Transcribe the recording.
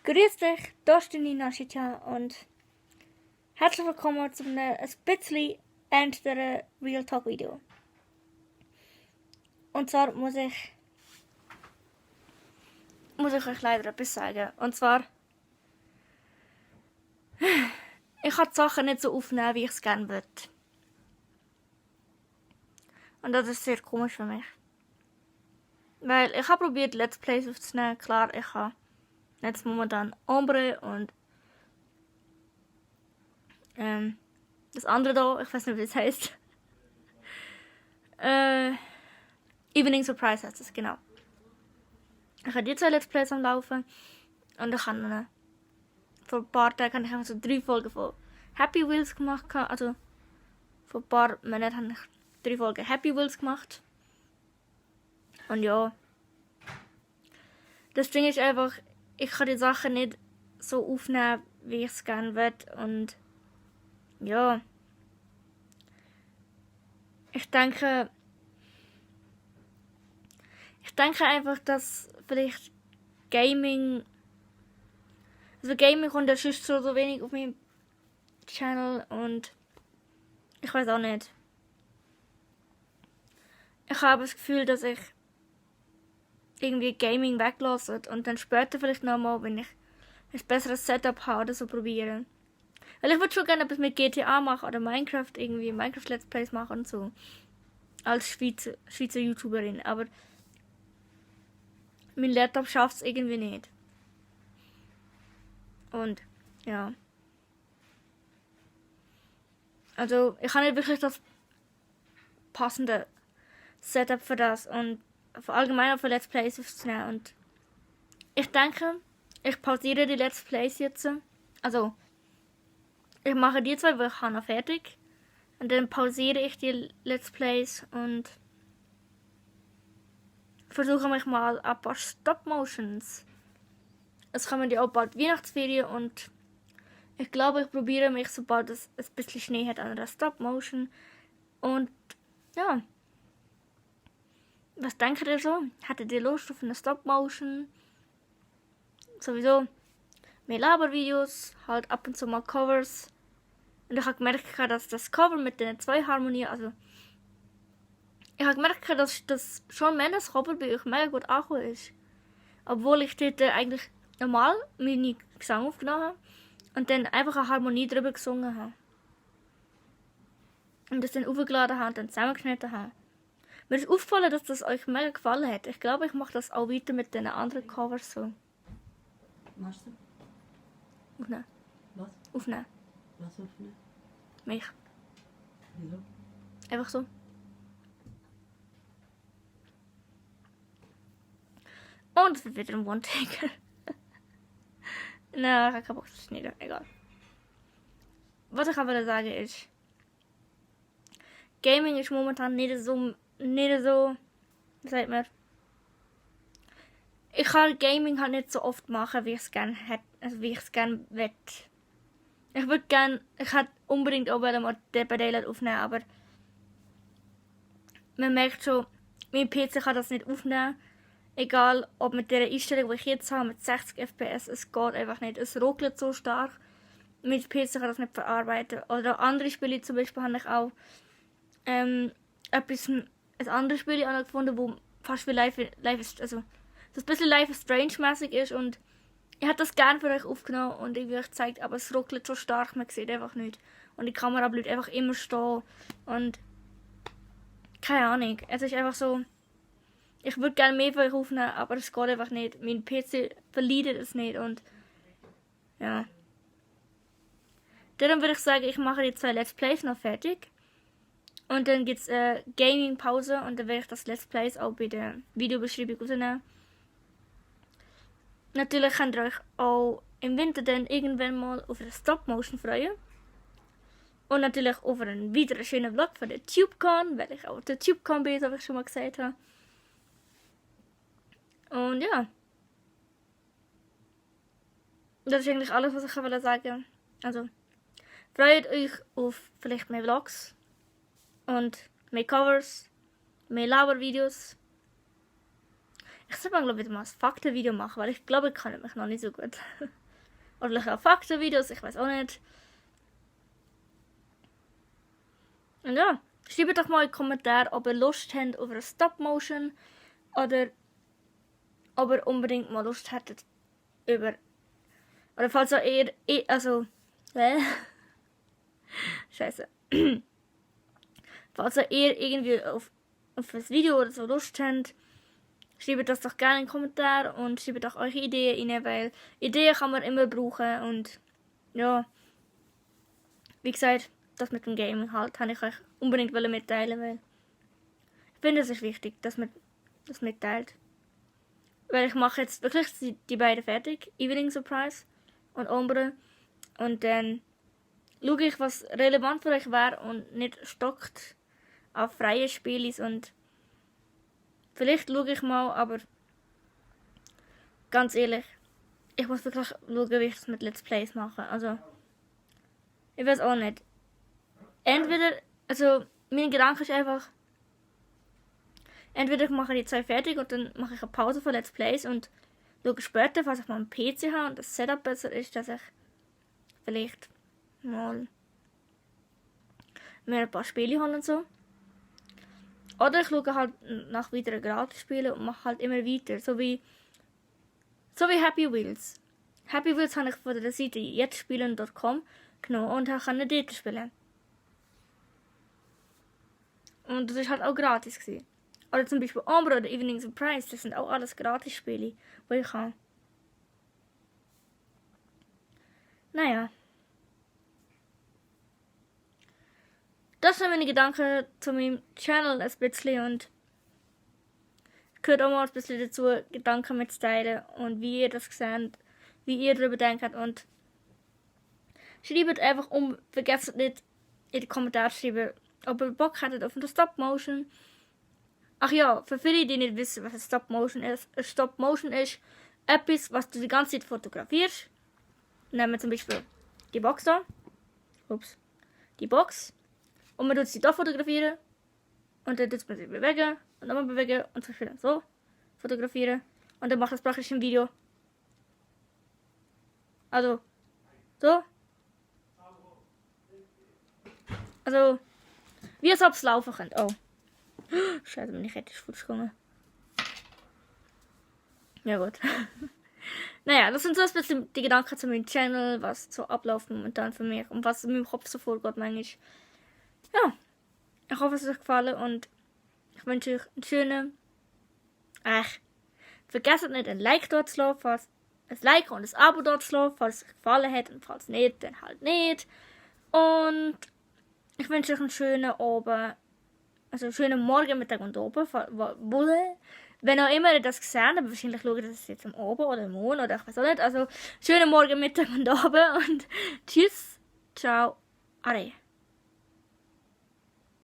Grüß dich, da ist die Nina Shitja und herzlich willkommen zu einem ein bisschen ernsteren Real Talk Video. Und zwar muss ich euch leider etwas sagen. Und zwar, ich kann die Sachen nicht so aufnehmen, wie ich es gerne würde. Und das ist sehr komisch für mich. Weil ich habe probiert, Let's Plays aufzunehmen. Klar, ich habe jetzt momentan Ombre und das andere da, ich weiß nicht, wie es heißt. Evening Surprise heißt es, genau. Ich habe die 2 Let's Plays am Laufen und ich habe vor ein paar Tagen habe ich so 3 Folgen von Happy Wheels gemacht. Also vor ein paar Monaten habe ich 3 Folgen Happy Wheels gemacht. Und ja, das Ding ist einfach, ich kann die Sachen nicht so aufnehmen, wie ich es gerne will. Und ja, ich denke einfach, dass vielleicht Gaming kommt ja sonst so wenig auf meinem Channel und ich weiß auch nicht. Ich habe das Gefühl, dass ich irgendwie Gaming weglasse und dann später vielleicht nochmal, wenn ich ein besseres Setup habe oder so probieren. Weil ich würde schon gerne etwas mit GTA machen oder Minecraft Let's Plays machen und so. Als Schweizer YouTuberin, aber mein Laptop schafft es irgendwie nicht. Und ja. Also ich habe nicht wirklich das passende Setup für das und allgemein für Let's Plays aufzunehmen. Und ich denke, ich pausiere die Let's Plays jetzt. Also ich mache die 2 Wochen noch fertig und dann pausiere ich die Let's Plays und versuche mich mal ein paar Stop-Motions. Es kommen ja auch bald Weihnachtsferien und ich glaube, ich probiere mich, sobald es ein bisschen Schnee hat, an einer Stop-Motion. Und ja, was denkt ihr so? Hattet ihr Lust auf eine Stop-Motion? Sowieso mehr Labervideos, halt ab und zu mal Covers. Und ich habe gemerkt, dass das Cover mit den 2 Harmonien, also ich habe gemerkt, dass das schon Mendes Cover bei euch mega gut angekommen ist. Obwohl ich dort eigentlich normal meine Gesang aufgenommen habe und dann einfach eine Harmonie drüber gesungen habe. Und das dann aufgeladen habe und dann zusammengeschnitten habe. Mir ist aufgefallen, dass das euch mega gefallen hat. Ich glaube, ich mache das auch weiter mit den anderen Covers so. Machst du? Aufnehmen. Was? Aufnehmen. Was aufnehmen? Mich. Wieso? Einfach so. Und es wird wieder ein One-Taker. Nein, ich habe keinen Bock zu schneiden. Egal. Was ich aber sagen ist, Gaming ist momentan nicht so, wie sagt man? Ich kann Gaming halt nicht so oft machen, wie ich es gerne hätte, also wie ich es gerne will. Ich hätte unbedingt auch mal Dead by Daylight aufnehmen, aber man merkt schon, mein PC kann das nicht aufnehmen. Egal, ob mit der Einstellung, die ich jetzt habe, mit 60 FPS, es geht einfach nicht. Es ruckelt so stark. Mit PC kann das nicht verarbeiten. Oder andere Spiele, zum Beispiel habe ich auch ein anderes Spiel gefunden, wo fast wie Life ist, also das ein bisschen Life is Strange-mäßig ist und ich hätte das gerne für euch aufgenommen und irgendwie euch gezeigt, aber es ruckelt so stark, man sieht einfach nicht. Und die Kamera bleibt einfach immer stehen und keine Ahnung, es ist einfach so, ich würde gerne mehr für euch aufnehmen, aber es geht einfach nicht. Mein PC verleidet es nicht und ja. Darum würde ich sagen, ich mache die 2 Let's Plays noch fertig. Und dann gibt es Gaming-Pause und dann werde ich das Let's Plays auch bei der Videobeschreibung rausnehmen. Natürlich könnt ihr euch auch im Winter dann irgendwann mal auf eine Stop-Motion freuen. Und natürlich auf einen weiteren schönen Vlog von der TubeCon, weil ich auch der TubeCon bin, wie ich schon mal gesagt habe. Und ja. Das ist eigentlich alles, was ich sagen wollte. Also, freut euch auf vielleicht mehr Vlogs. Und mehr Covers, mehr Labervideos. Ich sollte mal, glaube ich, wieder mal ein Faktenvideo machen, weil ich glaube, ich kann mich noch nicht so gut. Oder ich auch Faktenvideos, ich weiß auch nicht. Und ja, schreibt doch mal in die Kommentare, ob ihr Lust habt auf eine Stop-Motion oder ob ihr unbedingt mal Lust hättet über... Oder falls auch ihr... Also... Scheiße. Falls ihr irgendwie auf das Video oder so Lust habt, schreibt das doch gerne in die Kommentare und schreibt auch eure Ideen rein, weil Ideen kann man immer brauchen und ja, wie gesagt, das mit dem Gaming halt, habe ich euch unbedingt mitteilen, weil ich finde, es ist wichtig, dass man das mitteilt. Weil ich mache jetzt wirklich die beiden fertig, Evening Surprise und Ombre, und dann schaue ich, was relevant für euch wäre und nicht stockt auf freie Spiele und vielleicht schaue ich mal, aber ganz ehrlich, ich muss wirklich schauen, wie ich das mit Let's Plays mache. Also, ich weiß auch nicht. Entweder, also, mein Gedanke ist einfach, entweder ich mache die 2 fertig und dann mache ich eine Pause von Let's Plays und schaue später, falls ich mal einen PC habe und das Setup besser ist, dass ich vielleicht mal mir ein paar Spiele holen und so. Oder ich schaue halt nach weiteren Gratis-Spielen und mache halt immer weiter. So wie Happy Wheels. Happy Wheels habe ich von der Seite jetztspielen.com genommen und kann dort spielen. Und das war halt auch gratis gewesen. Oder zum Beispiel Ombre oder Evening Surprise, das sind auch alles Gratis-Spiele, die ich habe. Naja. Das sind meine Gedanken zu meinem Channel ein bisschen und ich gehört auch mal ein bisschen dazu, Gedanken mitzuteilen und wie ihr das seht, wie ihr darüber denkt und schreibt einfach vergesst nicht in die Kommentare zu schreiben, ob ihr Bock hättet auf eine Stop-Motion. Ach ja, für viele, die nicht wissen, was eine Stop-Motion ist. Eine Stop-Motion ist etwas, was du die ganze Zeit fotografierst. Nehmen wir zum Beispiel die Box da. Ups. Die Box. Und man tut sie da fotografieren. Und dann tut man sie bewegen. Und nochmal bewegen. Und zum Beispiel so fotografieren. Und dann macht das praktisch ein Video. Also, so. Also, wie es ob es laufen könnt. Oh. Scheiße, meine Kette ist falsch gegangen. Ja gut. Naja, das sind so ein bisschen die Gedanken zu meinem Channel, was so abläuft momentan für mich und was in meinem Kopf so vorgeht manchmal. Ja, ich hoffe, es hat euch gefallen und ich wünsche euch einen schönen... vergesst nicht ein Like dort zu lassen, falls ein Like und ein Abo dort zu lassen, falls es euch gefallen hat und falls nicht, dann halt nicht. Und ich wünsche euch einen schönen Abend, also einen schönen Morgen, Mittag und Abend, wenn auch immer ihr das gesehen habt, wahrscheinlich schaut ihr das jetzt am Abend oder am Morgen oder ich weiß auch nicht. Also schönen Morgen, Mittag und Abend und tschüss, ciao, Are.